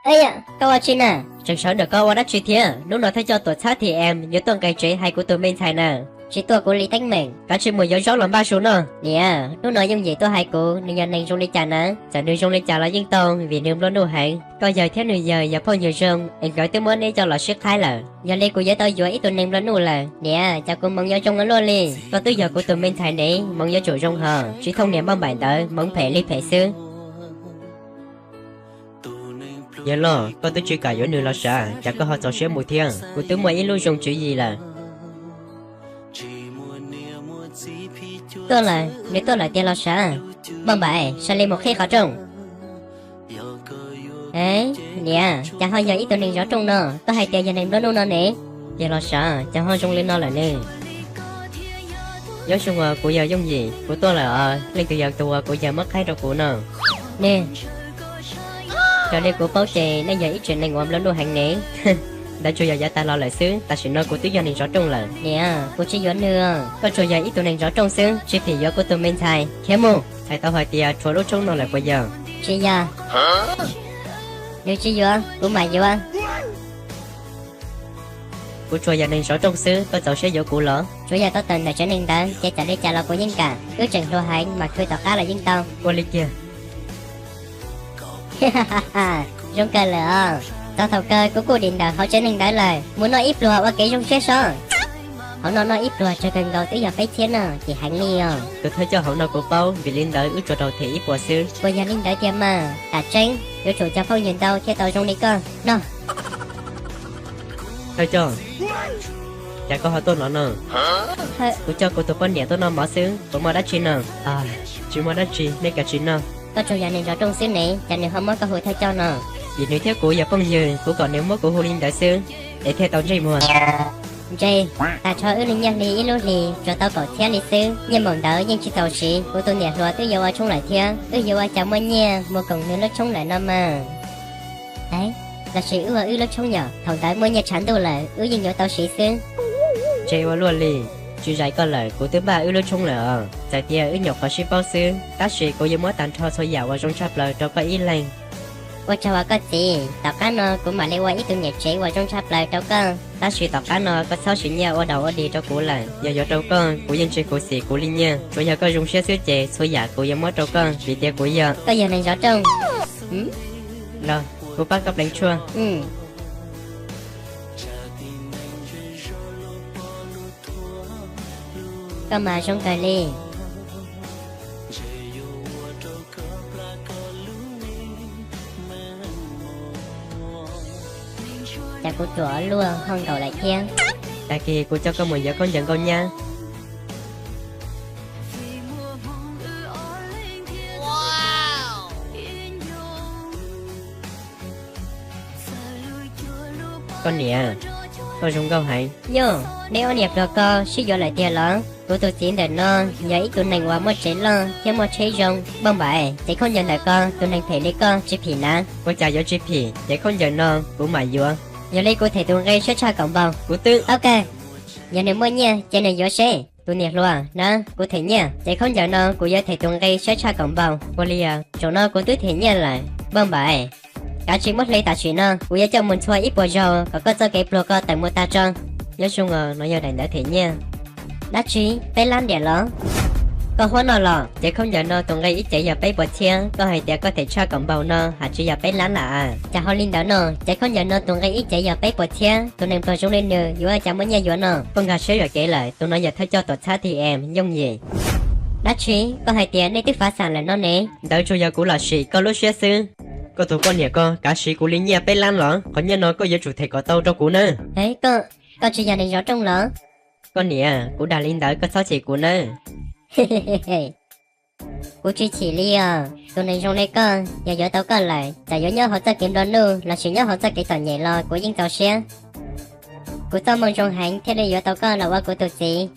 Koj ua tsi na? Tseem sawv ntawm koj ua dab tsi thiab? Hnub no thawj coj tuam txhab T M yuav tuaj nqes tsev hais kuv tus me ntxhais na. Tsis tuaj kuv li teeb meem. Kav tsij mus yuav zaub los npaj su no. Niam, hnub no yooj yim tuaj hais kuv nws yog neeg zoo li cas na? Txawm nws zoo li cas los yeej tau, vim nws nplua nuj heev. Koj yawg thiab nws yawg yog phooj ywg zoo es nkawd twb muab neb coj los sib qhaib lawm. Yog li kuv yuav tau yuav ib tug neeg nplua nuj lawm. Niam, cas kuv hmoov yuav zoo ua luaj li? Koj twb yog kuv tus me ntxhais ne, hmoov yuav tsum zoo hos. Tsis thooj niam Npauj Npaim ntawd, hmoov phem li phem xwb. Yawg loj, koj twb tsis kam yuav nws los sav, cas koj ho txaus siab mus thiab? Kuv twb muaj ib lub zoo tswv yim lawm. Tuaj lawm, nws tuaj lawm tiag los sav. Npauj Npaim, sawv li mus qhib qhov rooj. Niam, cas ho yog ib tug neeg zov rooj no? Koj hais tias yog neeg nplua nuj no ne. Tiag los sav, cas ho zoo li no lawm ne? Nyob zoo os kuv yawg Yooj Yim, kuv tuaj lawm os, leej twg yog tus uas kuv yawg muab qhaib rau kuv no? Niam, raws li kuv paub ces nej yog ib tsev neeg uas nplua nuj heev ne. Ntawd tsuas yog yav tas los lawm xwb, tam sim no kuv twb yog neeg zov rooj lawm. Niam, kuv tsis yuav nws. Koj tsuas yog ib tug neeg zov rooj xwb, tsis phim yuav kuv tus me ntxhais. Khiav mus. Txhais tau hais tias tshuav lub tshoob no lawm puas yog? Tsis yog. Nws tsis yuav, kuv mam yuav. Kuv tsuas yog neeg zov rooj xwb, koj txaus siab yuav kuv los? Tsuav yog tau tawm ntawm tsev neeg ntawd ces txawm li cas los kuv yeej kam, wb tseem hluas heev mas khwv tom qab los yeej tau. Ua li kiag. Zoo kawg lawm os. Txog thaum kawg kuv kuj dim ntawm hauv tsev neeg ntawd lawm, mus noj ib pluag ua kev zoo siab sob. Hauv no noj ib pluag tsawg kawg nkaus twb yog peb txhiab no, ces heev li os. Tus thawj coj hauv no kuv paub, vim li ntawd wb tsuas raug them ib puas xwb. Puas yog li ntawd tiag mas? Tam tseeb yuav tsum cog phooj ywg ntau thiaj tau zoo li koj no. Thawj coj, cas koj ho tuaj no no? Kuv coj kuv tus poj niam tuaj noj mov xwb, puas muaj dab tsi no? Tsis muaj dab tsi, nej kav tsij noj. Koj tsuas yog neeg zov rooj xwb ne, cas nws ho muab koj hu thawj coj no? Vim nws thiab kuv yog phooj ywg, kuv kom nws muab kuv hu li ntawd xwb, es thiaj tau ntsej muag. Ntshe, tas nrho wb li nyiaj hli ib lub hlis tsuas tau kaum txhiab li xwb, nyiaj npaum ntawd yeej tsis txaus siv. Kuv tus niam hluas twb yuav ua tshoob lawm thiab, wb yuav ua cas muaj nyiaj mus koom nws lub tshoob lawm no mas. Lossis wb ua wb lub tshoob yom, thaum ntawd muaj nyiaj tshav ntuj lawm wb yeej yuav tau siv xwb. Ntshe ua luaj li, tsis zais koj lawm, kuv twb npaj wb lub tshoob lawm os. Txawm tias wb nyuam qhuav sib paub xwb, tab sis kuv yuav muab tag nrho txhua yam uas zoo tshaj plaws rau koj ib leeg. Ua tsaug os koj txiv, tom qab no kuv mam li ua ib tug niam tsev uas zoo tshaj plaws rau koj. Tab sis tom qab no koj txhob siv nyiaj ua daus ua dig rau kuv lawm, yog yuav rau koj kuv yeej tsis khuv xim kuv li nyiaj, tsuas yog koj zoo siab xwb ces txhua yam kuv yuav muab rau koj vim tias kuv yog, koj yog neeg zov rooj. Los, kuv pab koj pleev tshuaj. Koj mas zoo kawg li. Cas kuv ruam luaj hauj nkaus lawm thiab. Tag kis kuv coj koj mus yuav khaub ncaws nkauj nyab. Koj niam, koj zoo nkauj heev. Nyuj, neb ob niam pluag ko sib yuav lawm tiag los? Kuv tus txiv ntawm no yog ib tug neeg uas muaj tsev loj thiab muaj tsheb zoo. Npauj Npaim, cev khaub ncaws ntawm ko tus neeg phem li koj tsis phim na. Ua cas yuav tsis phim? Cev khaub ncaws no kuv mam yuav. Yog li kuv them tus nqi siab tshaj kaum npaug. Kuv twb, ok, yog nws muaj nyiaj ces nws yuav seb. Tus niam hluas na, kuv them nyiaj, cev khaub ncaws no kuv yuav them tus nqi siab tshaj kaum npaug. Ua li os, zaum no kuv twb them nyiaj lawm. Npauj Npaim, kav tsij muab hle tam sim no, kuv yuav coj mus ntxhua ib puas zaug kom koj txoj kev pluag ko tawm mus tag tso. Nyob zoo os, no yog daim ntawv them nyiaj. Dab tsi? Peb lab ntiam los? Koj huab noj los? Cev khaub ncaws no tus nqi ib cev yog peb puas txhiab, koj hais tias koj them tshaj kaum npaug no hais tsis yog peb lab lawm a? Cas ho li ntawd no? Cev khaub ncaws no tus nqi ib cev yog peb puas txhiab, tus neeg pluag zoo li nws yuav ua cas muaj nyiaj yuav no? Koj nkag siab yuam kev lawm, tus no yog thawj coj tuam txhab T M Yooj Yim. Dab tsi? Koj hais tias nej twb fav xam lawm no ne. Ntawd tsuas yog kuv los sim koj lub siab xwb. Koj tus poj niam ko kav siv kuv li nyiaj peb lab los? Qhov nyiaj no koj yuav tsum them kom tau rau kuv nawb. Koj, koj tsis yog neeg zov rooj los? Koj niam, kuv dag li ntawd koj txhob chim kuv nawb. Kuv tsis chim li os, tus neeg zoo li koj yog yuav tau koj lawm, txawm yuav nyob hauv txoj kev nplua nuj lossis nyob hauv txoj kev txom nyem los kuv yeej txaus siab. Kuv txoj moo zoo heev thiaj li yuav tau koj los ua kuv tus txiv.